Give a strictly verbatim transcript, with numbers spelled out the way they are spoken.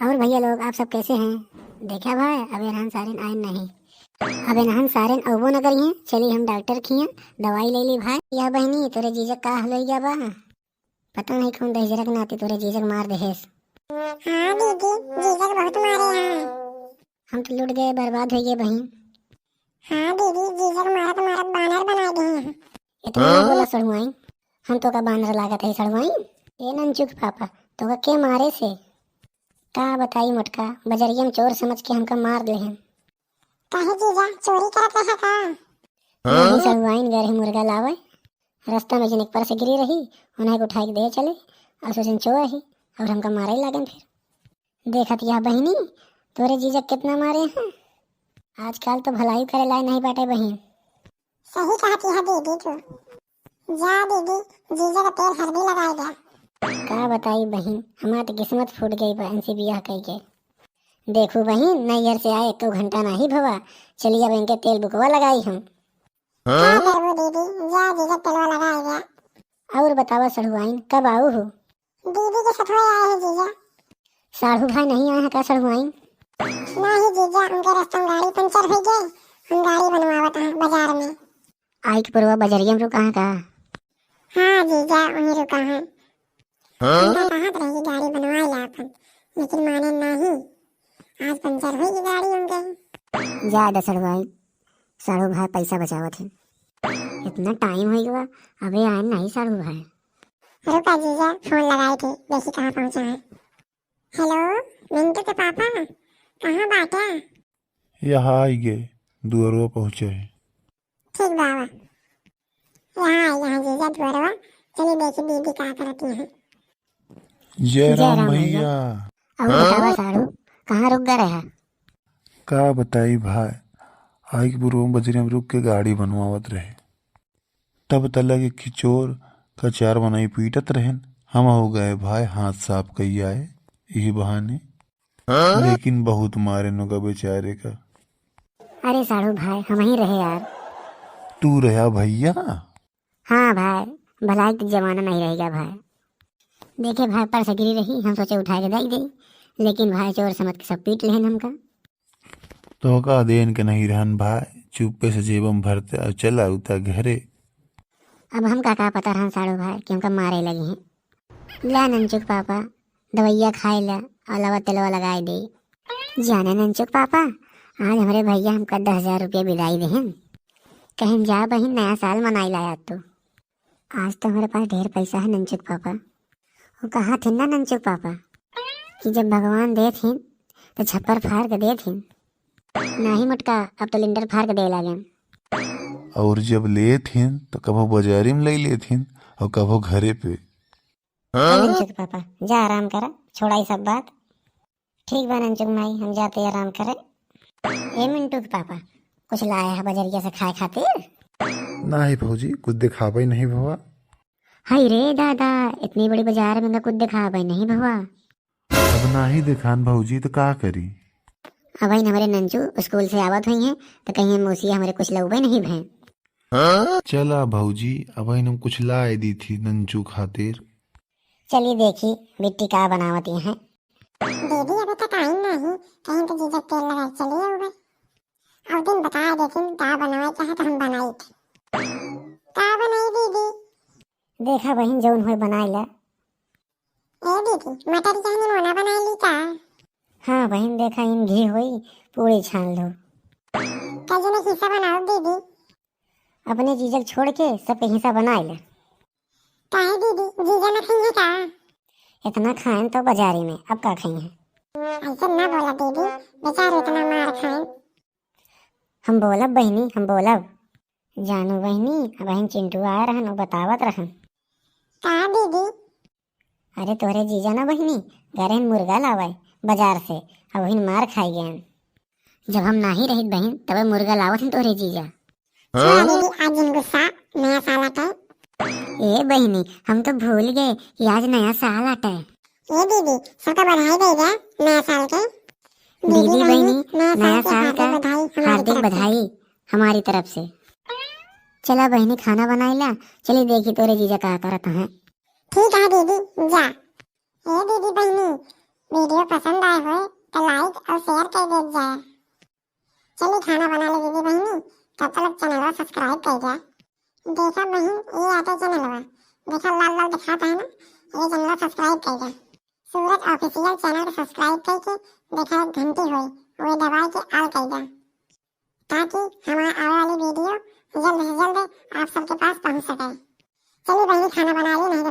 और भैया लोग, आप सब कैसे हैं? देखा भाई, अब एनहन सारेन आयन नहीं, अब एनहन सारेन अउबो न करिहें। चली हम डॉक्टर खिया दवाई ले ली भाई। या बहिनी, तोरे जीजा का हल होई गया बा? पता नहीं कौन दहिजरा के नाती तोरे जीजा के मार देहेस। हाँ दीदी, जीजा के बहुत मारे हैं। हम तो लुट गए, बर्बाद हो गए बहिन। हाँ दीदी, जीजा के मारत मारत बानर बना दिए हैं। इतना ना बोला सड़ुआइन, हम तो का बानर लागत है सड़ुआइन। ए नंचू के पापा, तो का के मारे से? का बताई मोटका, बजरिया में चोर समझ के हमका मार देहेन। काहे जीजा, चोरी करत रहा का? नहीं सड़ुआइन, गए रही मुर्गा लावे, रास्ता में जनिक पर से गिरी रही, उन्हें के उठाए के दे चले, और सोचन चोर ही, और हमका मारे लागन फिर। देखत यह बहिनी, तोरे जीजा कितना मारे हैं। आजकल तो भलाई करे लायक नहीं बाटे बहिन। सही कहत यह दीदी तू। जा दीदी, जीजा का तेल हल्दी लगाए जा। का बताई बहिन, हमार तो किस्मत फूट गई बा इनसे बियाह कई के। देखू बहिन, नैहर से आए एको घंटा नहीं भवा, चलिए अब इनके तेल बुकवा लगाई हम। का करबू दीदी, जा जीजा तेलवा लगाए जा। और बतावा सड़ुआइन, कब आऊ हो? दीदी के सथवे आए हैं जीजा। साढ़ू भाई नहीं आए हैं का सड़ुआइन? नहीं जीजा, उनके रास्ता में गाड़ी पंचर हो गई, हम गाड़ी बनवावत हैं बाजार में। आई के पुरवा बजरिया में रुका है का? हाँ जीजा, वहीं रुका है। उनका कहत रही गाड़ी बनवा ले अपन, लेकिन माने नहीं। आज पंचर हुई गाड़ी उनके। जा दे सड़ुआइन, साढ़ू भाई पैसा बचावत है। इतना टाइम हो गया, अबे आए नहीं साढ़ू भाई। रुका जीजा, फोन लगाई थी, देखी कहाँ पहुँचा है। हेलो, मिंटू के पापा, कहाँ बाटे? यहाँ आई गए, दुअरवा पहुँचे हैं। ठीक बाबा, यहाँ आई, यहाँ जीजा दुअरवा, चलिए देखी दीदी का करती हैं। जय जय राम राम भैया। भैया। और बतावा साढ़ू, कहाँ रुक गए रहा? का बताई भाई, आई के बुरवा बजरिया में रुक के गाड़ी बनवावत रहे। तब त लगे कि चोर का चार मनई पीटत रहेन, हम हो गए भाई हाथ साफ कई आए यही बहाने। लेकिन बहुत मारे नुका बेचारे का। अरे साढ़ू भाई, हम ही रहे यार। तू रहा भैया? हाँ भाई, भलाई के जमाना नहीं रहेगा भाई। देखे भाई, पर से गिरी रही, हम सोचे उठा के दे दे, लेकिन भाई चोर समझ के सब पीट लेहन हमका। तो का देन के नहीं रहन भाई, चुप्पे से जेबम भरते और चला उता घरे। अब हमका का पता रहन साढ़ू भाई कि हमका मारे लगी हैं। ला नंचुक पापा, दवैया खाए ला और लवा तेलवा लगाए दे। जाने नंचुक पापा, आज हमरे भैया हमका दस हजार रुपया बिदाई देहन, कहेन जा बहिन नया साल मनाई लाया तू। आज तो हमरे पास ढेर पैसा है नंचुक पापा। वो कहा थे ना नंचुक पापा कि जब भगवान देत हिन तो छप्पर फाड़ के देत हिन। नाही मोटका, अब तो लिंटर फाड़ के दे लागेन। और जब लेत हिन तो कभो बाजारी में ले लेत हिन और कभो घरे पे। ए नंचू के पापा, जा आराम करा, छोड़ा ई सब बात। ठीक बा नंचू के माई, हम जाते आराम करे। ए मिंटू के पापा, कुछ लाया है बजरिया से खाए खातिर? नाही भौजी, कुछ दिखावे नहीं भवा। हाय रे दादा, इतनी बड़ी बाजार में कुछ दिखावे नहीं भवा। अब नाही दिखान भौजी तो का करी? अब हमारे नंचू स्कूल से आवत हुई हैं तो कहीं मौसी हमरे कुछ लउबे नहीं भैं। चला भौजी, अब हम कुछ लाए दी थी नंचू खातिर। चली देखी बिट्टी का बनावत हैं। दीदी अबे तक आई नहीं, कहीं तो जीजा तेल लगा चली गई। अब दिन बता देती का बनावे के है तो हम बनाई थी। का बनाई दीदी? देखा बहिन जौन होए बनाए ला। ए दीदी, मटर के निमोना बनाए ली का? हाँ बहिन, देखा इन घी होई, पूरी छान लो। का जने हिस्सा बनाओ दीदी? अपने जीजक छोड़ के सबके हिस्सा बनाए ले। काहे दीदी, जीजा ना खाइए का? इतना खाएन तो बाजारी में, अब का खाइए? ऐसे ना बोला दीदी, बेचारे इतना मार खाएन। हम बोलब बहिनी, हम बोलब। जानू बहिनी, अब बहिन चिंटू आए रहन, वो बतावत रहन। का दीदी? अरे तोहरे जीजा ना बहिनी, गए रहन मुर्गा लावे बाजार से, अब वही मार खाई गए। जब हम नाही रहित बहिन, तबे मुर्गा लावत हन तोहरे जीजा। सुना दीदी, आज जिन गुस्सा, नया साल आटे। ए बहिनी, हम तो भूल गए कि आज नया साल आटे। ए दीदी, सबका बधाई दे जा नया साल के। दीदी बहिनी, नया साल का हार्दिक बधाई हमारी तरफ से। चला बहिनी, खाना बनाई ला, चली देखी तोरे जीजा का करत हैं। ठीक है दीदी, जा। ए दीदी बहिनी, वीडियो पसंद आए होए तो लाइक और शेयर कर दे जाए। चली खाना बना ले दीदी बहिनी, तब तक चैनलवा सब्सक्राइब कर जा। देखा बहिन, ये आटे चैनलवा, देखा लाल लाल दिखाता है ना, ये चैनलवा सब्सक्राइब कर जा। सूरज ऑफिशियल चैनल को सब्सक्राइब करके देखा एक घंटी होई, वो दबाए के ऑल कर जा, ताकि हमारे आवे वाली वीडियो जल्द से जल्द आप सबके पास पहुंच सके। चलिए बहिनी खाना बना ली, नहीं तो